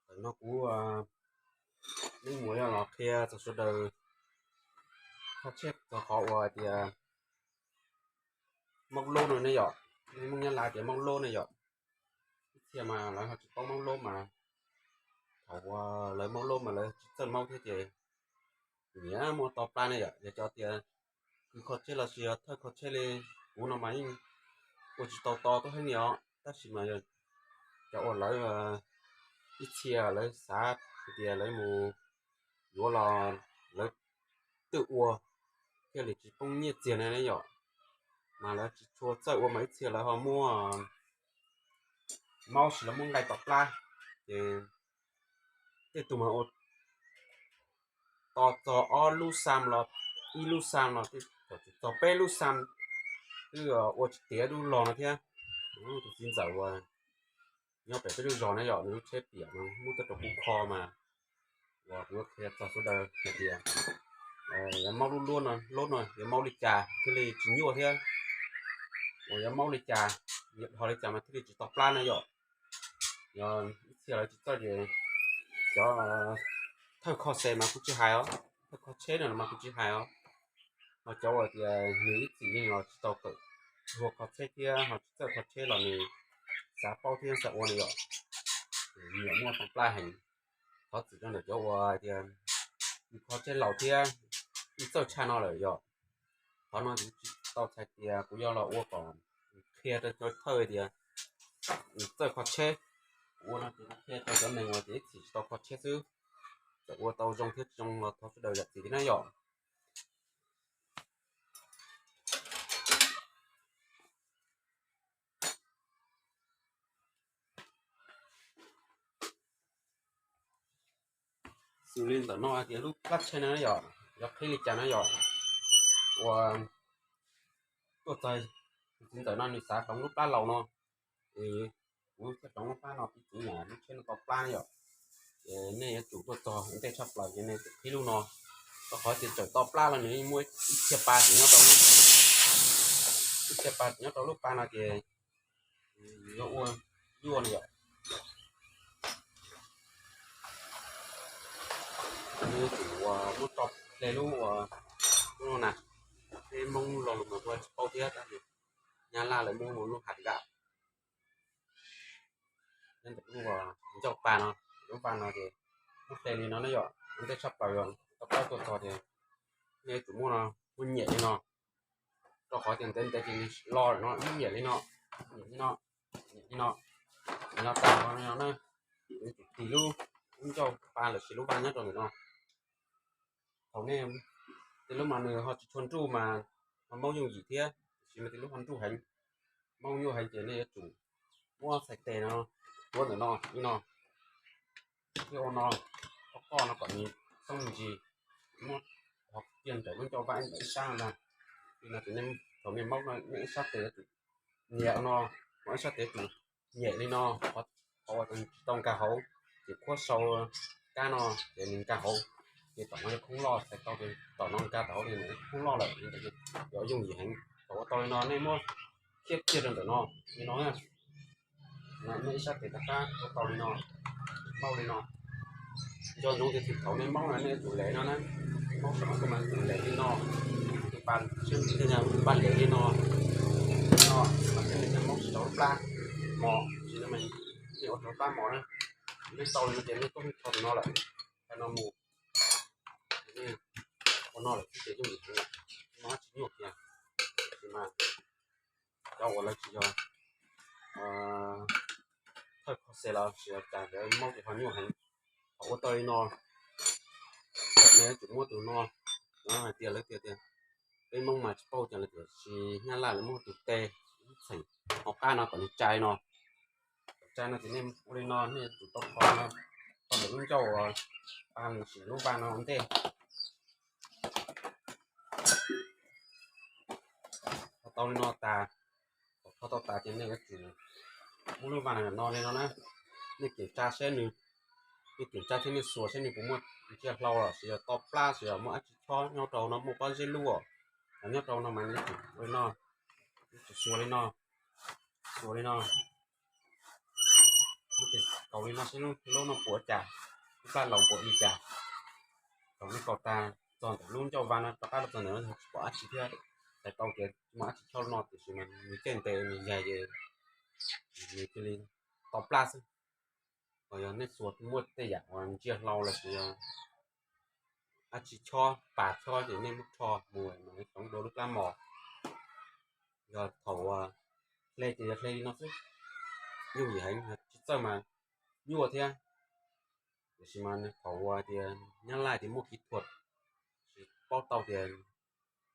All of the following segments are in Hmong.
Thaum no kuv, nej mus yog los qhia txog sawv daws kho tsheb txog qhov uas tias maub lub no ne yom. Nej Hmoob Nyab Laj tias maub lub ne yom. Ib txhia mas lawv ho tsis paub maub lub mas, thaum uas lawv maub lub mas lawv tsis txawj maub thiab ces nyiam muaj to plab ne yom. Yog cov tias kws kho tsheb los sis yog thawj kho tsheb li kuv no mas yeej ua tsis tau to tuab heev ni os, tab sis mas cov uas lawv ib txhia lawv xav hais tias lawv mus yuav los lawv twb ua thiaj li tsis poob nyiaj txiag na ne yom. Mas lawv tsis tshua txawj ua mas ib txhia lawv ho muab maub sis lawv muab nqaij to plab, ces tej tug mas ua to txog ob lub xam los ib lub xam los txog peb lub xam twb ua tsis tiav dub los no thiab. Tus txiv ntxawm uas nyob pem peb lub zos na yom, nws lub tsheb piam no muab tuaj rau kuv kho mas uas kuv qhia txog sawv daws hais tias yog maub lub lub no, lub no yog maub li cas thiaj li tsis nyuaj thiab, uas yog maub li cas, yog dhos li cas mas thiaj li tsis to plab na yom. Yog ib txhia lawv tsis txawj ces cov thawj kho xes mas kuv tsis hais os, thawj kho tsheb no mas kuv tsis hais os. Ho cov uas tias nws ib txwm yeej los tsis tau kawm, tsis ua kho tsheb thiab ho tsis txawj kho tsheb los nws xav paub thiab xav ua li yom, nyiam muaj to plab heev. Thov txim rau ntawm cov uas tias kho tsheb laus thiab txawj tshaj no lawm yom. Qhov no kuv tsis tau txhais tias kuv yuav los ua kom qhia rau cov thawj tias txawj kho tsheb. Kuv ua no ces kuv qhia rau cov neeg uas tias ib txwm tsis tau kho tsheb xwb, txawm ua tau zoo thiab tsis zoo los thov sawv daws zam txim thiab na yom. Xws li ntawm no hais tias lub plab tsheb no yom, yog qhib li cas no yom, uas tuaj txog tus txiv ntxawm no nws xav hloov lub plab laus no, es kuv thiaj hloov lub plab no, piv txwv yam lub tsheb no tau plab yom. Ces nej yuav tsum tuaj txog ua ntej tshaj plaws ces nej tsum qhib lub no, rau qhov tias txawm tau plab los nws muaj ib txhia pa tseem nyob rau, ib txhia pa tseem nyob rau lub pa no ces yuav ua yuaj li yom. Nws yuav tsum uas muab tso ple lub uas lub no na, peb Hmoob lo lus mas kuv tsis paub thiab, tab sis Nyab Laj lawv muab hu lub hav dam. Nyob ntawm lub ncauj pa no, lub pa no ces muab hle li no na yom, ua ntej tshaj plaws yog tau plab tuaj txog ces nej yuav tsum muab no, muab nyem li no, rau qhov tias ntev ntev ces nws los lawm no, muab nyem li no, nyem li no, nyem li no, nyem li no tas no na, yuav tsum tig lub, lub ncauj pa lawm sis lub vaj nyob rau ntawm no. Thaum nej, tej lub mas nws ho tsis tshua nruj mas ho maub yooj yim thiab, tiam sis mas tej lub ho nruj heev, maub nyuaj heev ces nej yuav tsum muab txhais tes no, tuav ntawm no li no, thiab ua no, qoj qoj no kom nws xoob me ntsis, muab ho kiag ntawm lub ncauj vaj ib sab ntag. Li no ces thaum nej maub no nej ib sab tes yuav tsum nyiam no, ho ib sab tes yuav tsum nyem li no, qhov uas tsis tau nkag hauv, ces khuab sau kab no ces nws nkag hauv, ces tom no yog khoob loj, txhais tau ces tom no nkag tau hauv li no khoob loj lawm, yuav yooj yim heev. Thaum ua tau li no nej muab khiab kiag rau ntawm no li no na. Nej ib sab tes rov qab ua tau li no, maub li no. Nco ntsoov tias thaum nej maub no nej yuav tsum lem no na, maub saum no mas yuav tsum lem li no, tus pas, tus pas lem li no, li no, mas thiaj li thiaj maub tsis tau lub plab mos, tsis no mas nej ua tau lub plab mos na. Nej tau li no ces nej tuaj kho tus no lawm, thaum no mus, ua no lawm xwb ces yooj yim heev lawm, no tsis nyuaj kiag. Tiam sis mas cov uas lawv tsis yog thawj kho xes los tsis yog cas lawv maub ces ho nyuaj heev. Thaum ua tau li no, nej yuav tsum muab tus no, no hais tias lawv tias, peb Hmoob mas tsis paub cas lawv tias, sis Nyab Laj lawv muab tus tes, ib txheem hauv qab no kom nws tsai no, kom tsai no ces nej ua li no nej yuav tsum tau kho no, kho ntawm lub ncauj uas pa sim lub vaj no ua ntej. Kho tau li no tas, kho tau tas ces nej yuav tsum muab lub vaj no li no na, nej kiểm tra seb nws, nej kiểm tra thiab nej xuas seb nws puas muaj ntsia hlau los sis yog to plab sis yog muaj dab tsi chob nyob rau no, muaj pob zeb lub os, nyob rau no mas nej yuav tsum ua li no, nej yuav tsum xuas li no, xuas li no, Kaus li no saib lub no puas cas, lub plab laus puas li cas. Kaus no kaus tag txog ntawm lub ncauj vag no rov qab los txog ntawm no tsis pom dab tsi thiab. Hais tau tias tsis muaj dab tsi chob no tiam sis mas nws caij ntev nws yaig ces nws cia li tau plab xwb. Ho yog nej txhua muaj tej yam uas ntsia hlau los sis yog dab tsi chob pas chob ces nej muab rho mus mas hloov dua lub plab mos. Yog thaum hle ces yog hle li no xwb, yooj yim heev, tsis txawj mas nyuaj thiab. Tiam sis mas thaum uas tias Nyab Laj tias muaj kỹ thuật, tsis paub tau tias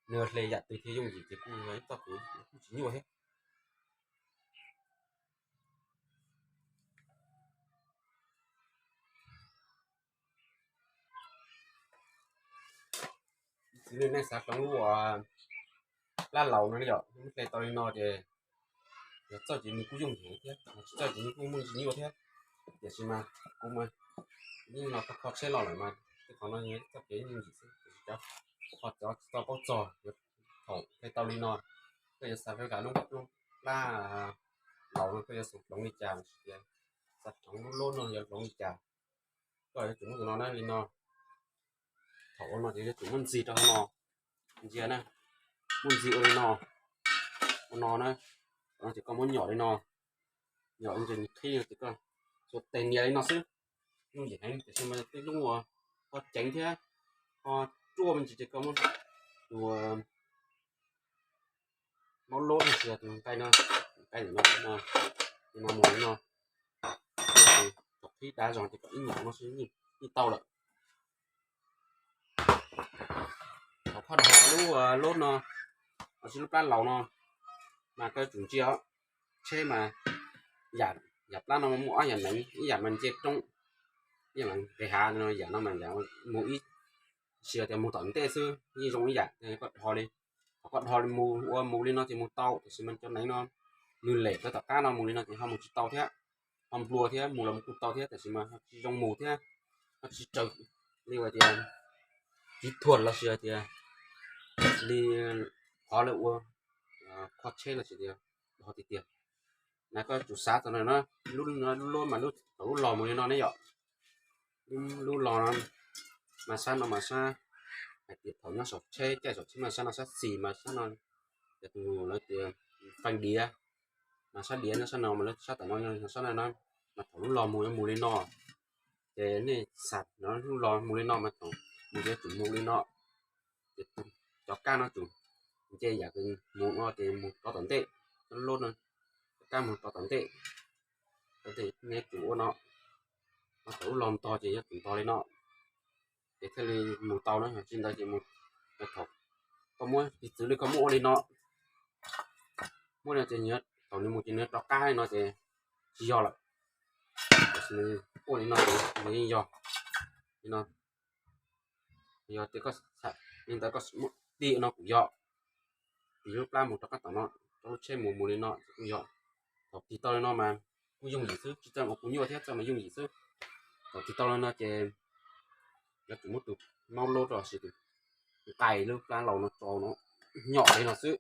nws hle yam twg thiaj yooj yim ces kuj yog ib txoj kev kuj tsis nyuaj thiab. Txiv, nej xav hloov lub plab laus no yom, muab hle tau li no ces yog txawj ces nws kuj yooj yim thiab, tsis txawj ces nws kuj muaj ntsis nyuaj thiab. Tiam sis mas kuv mas yeej los kho tsheb los lawm mas tej qhov no yog txoj kev yooj yim xwb, tiam sis cov qhov cov tsis tau paub txog, thaum hle tau li no koj yuav xav kam lub plab laus no koj yuav xav hloov li cas, xav hloov lub lub no yuav hloov li cas. Koj yuav tsum muab tus no na li no. Thaum ua no ces yuav tsum muab ntxig rau hauv no, ntsia na, muab ntxig ua li no, ua no na, no ces koj muab nyom li no, nyom ntsia nws qhib no ces koj tsuas tes nias li no xwb. Yooj yim heev tiam sis mas tej lub uas ho ceev thiab ho ruaj me ntsis ces koj muab tus maub lub no sis tus nqaij no, nqaij no, no mus li no, thaum qhib dav zog ces koj ib nyom no yeej tau lawm. Thaum koj dhos lub lub no, los sis lub plab laus no, mas koj yuav tsum ntsia tsheb mas yam plab no muaj ob yam neev, ib yam mas nce roob, ib yam mas nqis hav no, yam no mas yam mus ib, sis tias mus tom ntej xwb yeej zoo ib yam. Koj dhos li, thaum koj dhos li mus ua mus li no ces mus tau, tiam sis mas cov neev no nws lem rau tom qab no mus li no ces ho mus tsis tau thiab, ho nplua thiab, mus los mus kuj tau thiab tiam sis mas ho tsis zoo mus thiab, ho tsis raws li uas tias kỹ thuật los sis tias li qhov lawv ua kho tsheb los sis tias dhos tiag tiag. Na koj tsum xav tau no na, lub lub mas lub thaum lub los mus li no ne yom, lub los no mas sab no mas sab hais tias thaum nyob saum tsheb, caij saum tsheb mas sab no sab xis mas sab no, ces tus lawv tias phanh đĩa, mas sab đĩa no sab no mas lawv sab tom no sab no na, mas thaum lub los mus yuav mus li no, ces nej xav no lub los mus li no mas thaum mus yuav tsum mus li no, ces cov kab no tsum nce yam mus no ces mus rov tom ntej, lub lub no cov kab mus rov tom ntej, nej tsum ua no, thaum lub los ntog ces yuav tsum ntog li no, ces thiaj li mus tau na, tsis ntawd ces mus, thaum koj muab piv txwv li koj muab ua li no, muab li no ces thaum nws mus ces nws rov qab li no ces tsis yog lawm. Ua li no ces nws yeej yog li no. Yog tias koj, li ntawd koj muab tig no kuj yog, tig lub plab mus rov qab tom no, rau lub tsheb mus mus li no ces kuj yog. Thaum tig tau li no mas kuj yooj yim xwb, tsis txawj ua kuv nyuaj thiab, txawj mas yooj yim xwb. Thaum tig tau li no ces yuav tsum muab tus maub lub rau sis tus nqaij lub plab laus no tso no, nyom li no xwb.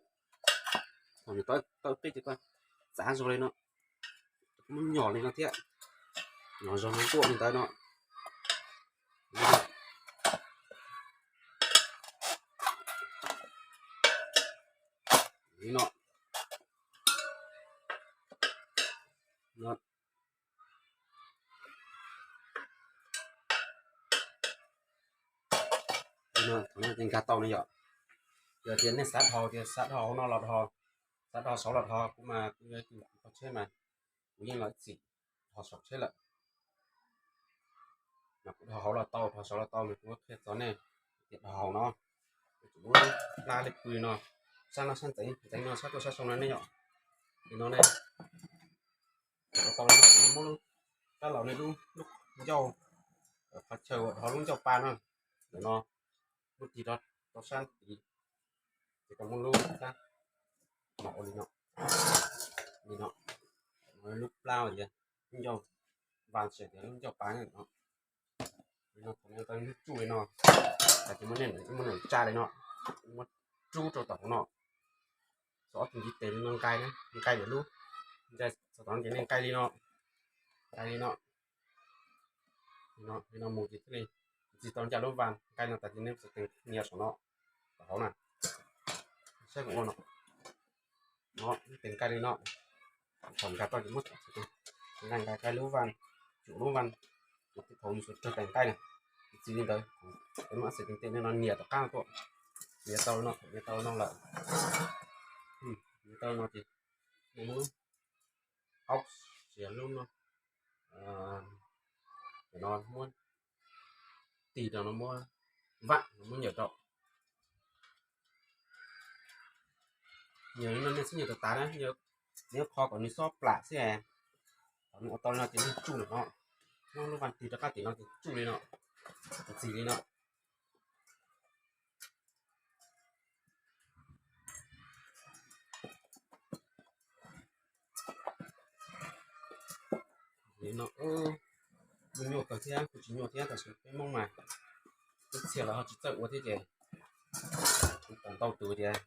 Thaum nws tawv qib ces koj txav zog li no, muab nyom li no thiab, nyom zog no ntuaj li ntawd no. Li no, nkag tau no yom. Yog tias nej xav dhos tias xav dhos hauv no los dhos, xav dhos saud los dhos, kuv mas kuv yog ib tug kho tsheb mas kuv yeej los ib txhis dhos saum tsheb lawm. Mas kuv dhos hauv los tau, dhos saud los tau, mas kuv qhia txog nej tias dhos hauv no, yuav tsum muab plab li pw no, sab no sab ntxeev, ntxeev no sab tuaj sab saud no ne yom. Li no ne, tau li no muab lub plab laus ne, lub, lub ncauj, qhov chaw uas dhos lub ncauj pa no, ntawm no, muab tig rau sab tid, ces koj muab lub plab no ua li no, li no, lub plab uas lub ncauj pa, lub ncauj pa no, li no, thaum no tau ib tsuj li no, ces muab, muab nws tsa li no, muab rub rau tom hauv no, txog ob tug ntiv tes li no nqaij, nqaij lwm lub, nqaij txog tom no ces nej nqaij li no, nqaij li no. No, li no mus ces thiaj li txi tau ncaj lub vas nqaij no tas ces nej txawm nias saum no, tom hauv na. Saib kuv ua no, no tes nqaij li no, thaum nkag tau ces muab nqaij nqaij lub vas, tsum lub vas, thaum mus rau tes nqaij na, txi li ntawd, peb muab xes tes no nias tom qab tuaj, nias tau no, nias tau no lawm, nias tau no ces muab aub, tsis yog lub no, no muab tig rau no, muab vam no muab nyem rau. Nyem li no nej xub nyem tas tas na, nws kho kom nws xob plam xwb. Thaum nws ua tau li no ces nej tsuj lawm no, muab lub vas tig rov qab tim no ces tsuj li no, txi li no. Li no, nyuaj nyuaj kawg thiab kuj tsis nyuaj thiab, tab sis peb Hmoob mas ib txhia lawv ho tsis txawj ua thiab ces kuv pom ntau tus tias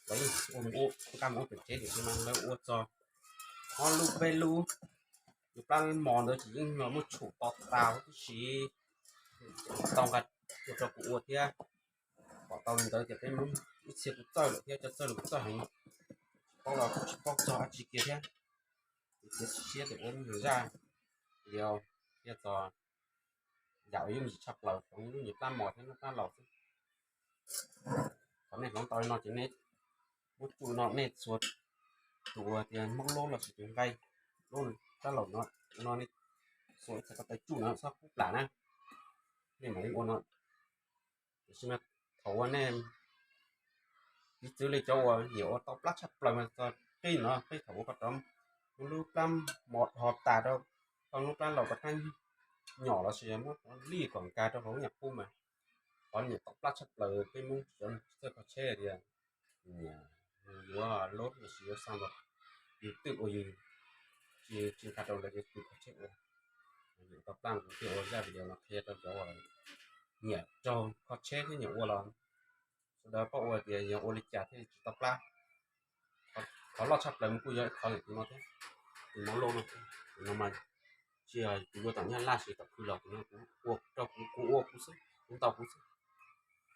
lawv yeej ua mus ua nqaj mus ua pem tsev tiam sis mas lawv ua txog ob lub peb lub, yus plab mos ntawd ces yeej muaj tshum to tas huv tib si. Tau nqa tuaj rau kuv ua thiab, pom tau li ntawd ces peb Hmoob ib txhia kuj txawj lawm thiab, cov txawj los kuj txawj heev, tsis paub los kuj tsis paub txog dab tsi kiag thiab. Kuv txiav tsis siab tias ua lub nyuag zaj video thiab txog yam uas yooj yim tshaj plaws hloov lub nyuag plab mos thiab lub plab laus xwb. Thaum nej hloov tau li no ces nej muab tsuj no, nej txhua tus uas tias Hmoob lub los sis tus nqaij lub plab laus no, nej txhua ib txhia ko taw tsuj no txhob kub plam na, nej mam li ua no. Tiam sis mas thaum uas nej piv txwv li cov uas nyiam ua tau plab tshaj plaws mas txog qib no, qib thaum ua ko rov muab lub plab mos dhos tas rau, tau lub plab laus rov qab nyom los sis muab lij kom nkag rau hauv lub nyuag qub mas qhov nyiam tau plab tshaj plaws peb Hmoob cov tsis txawj kho tsheb tias nyiam yuav lub los sis yuav xa los yus twb ua yus tsis nkag rau lawv tus kho tsheb ua. Nyiam tau plab kuv thiaj ua zaj video no qhia rau cov uas nyiam raug kho tsheb thiab nyiam ua los sawv daws paub ua tias yog ua li cas thiaj li tsis tau plab. Qhov loj tshaj plaws mas kuj yog ib qhov tus no thiab, tus mauj loj no thiab. Tus no mas tsis yog kuv yuav tom Nyab Laj sis tom khw los, tus no kuv ua rau kuv, kuv ua kuv xwb, kuv ntaus kuv xwb.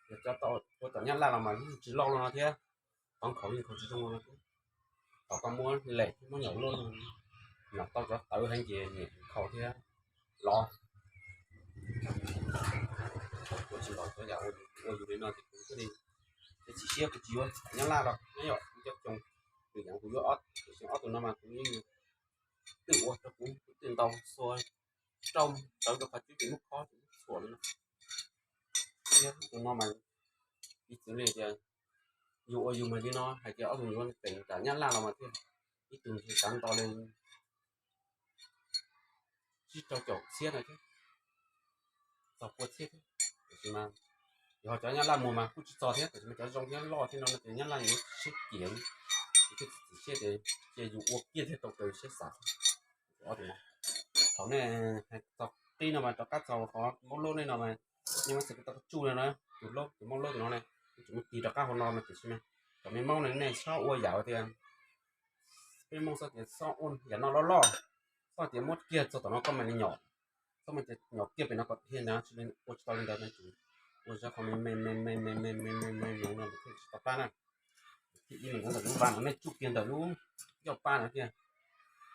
Yog cov ua tom Nyab Laj los mas yeej tsis loj li no thiab, qhov nkhaus yeej nkhaus tsis zoo li no thiab. Thaum koj muab lem thiab muab nyom luaj no, nyom tau cov tawv heev ces nyiam nkhaus thiab lov. Kuv tsis ntaus cov yam ua yus li no ces kuv thiaj li txiav txim siab kuv tsis yuav tom Nyab Laj los nyob yom, kuv cov coos lwm yam kuv yuav ob, tiam sis ob tus no mas kuv yeej twb ua rau kuv, kuv twb ntaus xua rau tawv rau qhov cub ces muab khob ces muab txhuam li no. Thiab tus no mas piv txwv li tias yus ua yus mas li no hais tias ob tug yuav teem tom Nyab Laj los mas thiaj ib tug ntshe kav nto li tsib rau caum txhiab no thiab, txog pua txhiab thiab. Tiam sis mas yog cov Nyab Laj muag mas kuj tsis txog thiab, tiam sis mas cov zoo thiab loj thiab no no ces Nyab Laj yuav siab kiag, yus thiaj txiav txim siab tias cia yus ua kiag thiaj tau raws siab xav. Thaum nej hais txog qib no mas rov qab txog qhov maub lub nej no mas nej muab xav tau tsuj no na, tus laub tus maub lub tus no ne, nej tseem muab tig rov qab hauv no mas tiam sis mas cov me maub ne nej txhob ua yam tias peb Hmoob txhob tias txhob ua yam no loj loj, txhob tias muab kiag txog tom no koj mam li nyom, txhob muab tias nyom kiag pem no kom dhia ntawd, ua tsis tau li ntawd no ces ua zaj qhov me me me me me me me me no thiaj tsis tau plab na. Thib ib mas ntawd lub vas no nej tsuj kiag ntawm lub ncauj pab no kiag,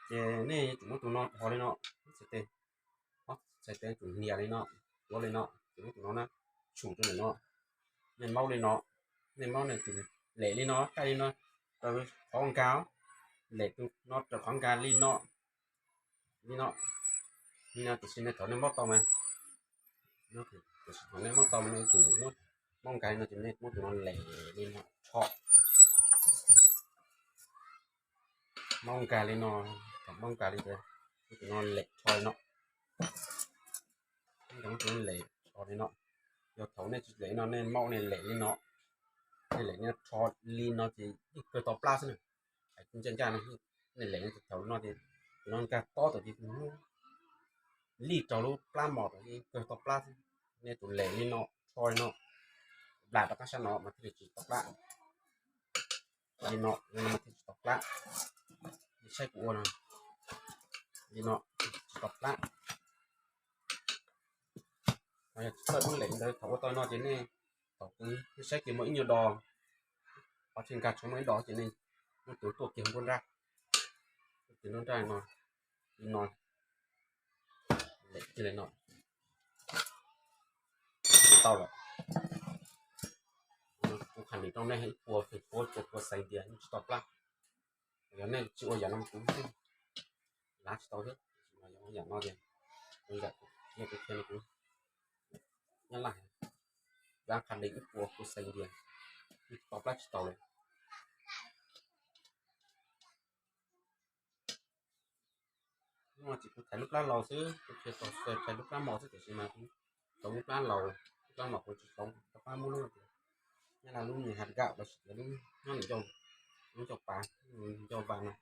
ces nej tseem muab tus no dhos li no, txhais tes, txhais tes tseem hnias li no, tuav li no, ces muab tus no na tshum rau ntawm no, nej maub li no, nej maub nej tseem lem li no, kaij li no raws qhov nkag, lem tus no raws qhov nkag li no, li no, li no tiam sis nej thaum nej maub tau mas, tiam sis thaum nej maub tau mas nej tseem muab, maub nkag li no ces nej muab tus no lem li no rho, maub nkag li no, thaum maub nkag li ces muab tus no lem rho li no, muab tus no lem rho li no. Yog thaum nej tsis lem li no nej maub nej lem li no, nej lem li no rho li no ces yeej kawg tau plab xwb na. Hais ncaj ncaj no, nej lem li no ces thaum no ces tus no nkag tob tawm ces lij rau lub plab mos tawm ces kawg tau plab xwb. Nej tus lem li no, rho li no, nplas rov qab sab no mas thiaj li tsis tau plab. Li no, li no mas thiaj tsis tau plab. Nej saib kuv ua no, li no tsis tau plab. Yog tsis txawj muab lem ntawd thaum ua tau no ces nej, thaum kuv saib kiag muaj ib nyuag dos, qhov chaw nkag tshoob muaj ib dos ces nej muab tus tuaj kiag nruab nrab, tuaj kiag nruab nrab no, li no, lem kiag li no, tau lawm. Kuv qhia rau nej ib puas feem pua, ib puas xees dias yeej tsis tau plab. Yog nej tsis ua yam no kuv lav tsis tau thiab. Yog ua yam no tias, yam kuv qhia no kuv, Nyab Laj, lav qhia li ib puas kuv xees dias yeej tsis tau plab tsis tau li. Hnub no ces kuv thaiv lub plab laus xwb, kuv qhia txog xws thaiv lub plab mos xwb, tiam sis mas kuv tau lub plab laus, lub plab mos kuv tsis tau rov qab muab lub tias, Nyab Laj lub me hais gam los sis tias lub nyob ncauj, lub ncauj pas, ncauj vas no.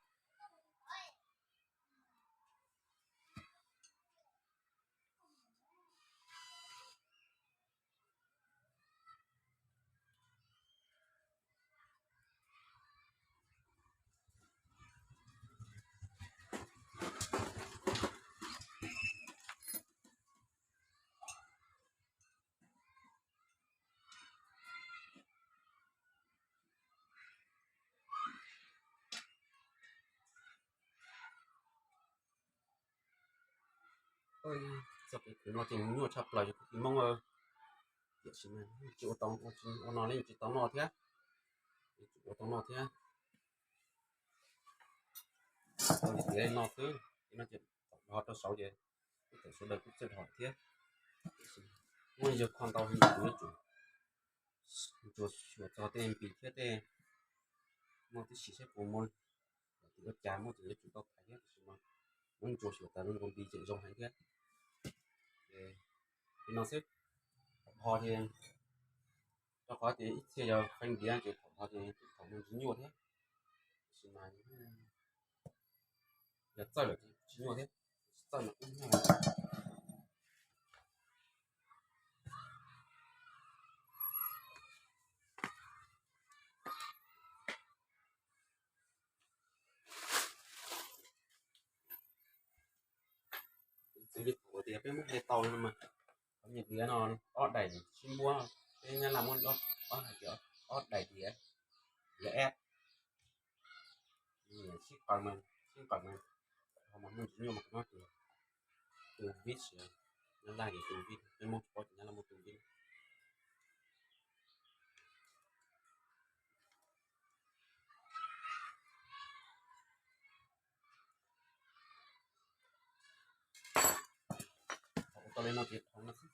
Txoj kev khwv no ces nyuaj tshaj plaws yog kuv tus Hmoob, tiam sis mas tsis ua tau, ua no li tsis tau noj thiab, tsis ua tau noj thiab. Tau li tiav no xwb, no ces thaum dhos rau saud ces thaum sawv daws kuj txawj dhos thiab. Muaj yawg kho ntau heev, yuav tsum ntsuas xyuas txog tej npis thiab tej, muaj tib si saib puas muaj, ua cas muaj ces yuav tsum tau thaiv thiab, tiam sis mas muab ntsuas xyuas tas zoo nkaus npis ces zoo heev thiab. Li no xwb, dhos ces rau qhov tias ib txhia yog feeb diav ces thaum dhos ces thaum muaj ntsis nyuaj thiab, tiam sis mas yog txawj lawm ces tsis nyuaj thiab, tsis txawj mas kuj nyuaj. Txwv li thaum tias peb muab hle tau no mas, qhov nyiaj diav no ob daim sib npuab, peb Nyab Laj muab ob hais tias ob daim diav, diav eb, sib qaws mas, sib qaws mas, ho mas muaj ntsis nyuaj mas kuv muab tus, tus vib, Nyab Laj ces tus vib, peb Hmoob tsis paub ces Nyab Laj muab tus vib. Thaum ua tau li no ces dhos no xwb.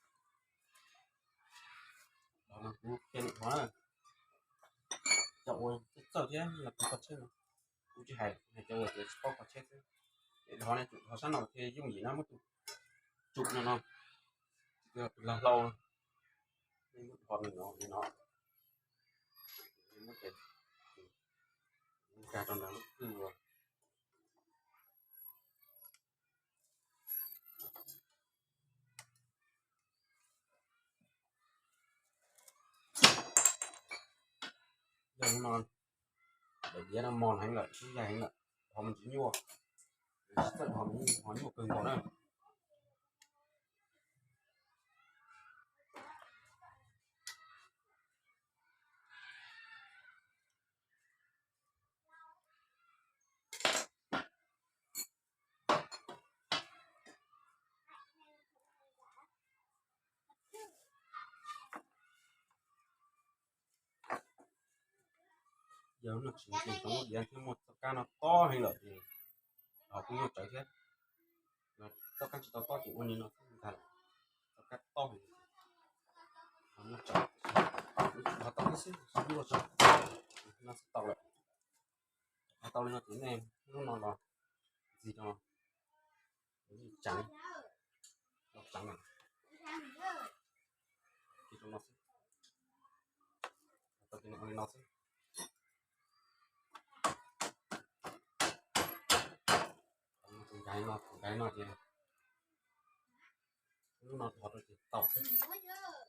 Dhos no kuv qhia lwm dhos na, cov uas txawj txawj thiab los kuv kho tsheb no, kuv tsis hais, hais cov uas tias tsis paub kho tsheb xwb. Dhos ne, dhos sab no thiaj yooj yim na, muab tus tsum no no, tus lag hlau, nej muab dhos no no, muab nkag rau ntawm lub kwj ua. Yog no, daim diav no mos heev lawm, sib yaig heev lawm, dhos mas tsis nyuaj, tsis txawj dhos mas ho nyuaj kawg nkaus na. Yog no tsis muaj diav thiab muaj txoj kab no tob heev lawm ces dhos kuj nyuaj tsawv thiab. Txoj kab tsis tau tob ces ua li no xwb ntag lawm. Txoj kab tob heev, nyuaj tsawv, dhos tau xwb, nyuaj tsawv. No xwb tau lawm. Dhos tau li no ces nej lub no los ntxig rau, tseev, los tseev lawm, ces rau no xwb. Tau ces ua li no xwb. Nkag no, nkag no ces lub no dhos rau ces tau xwb.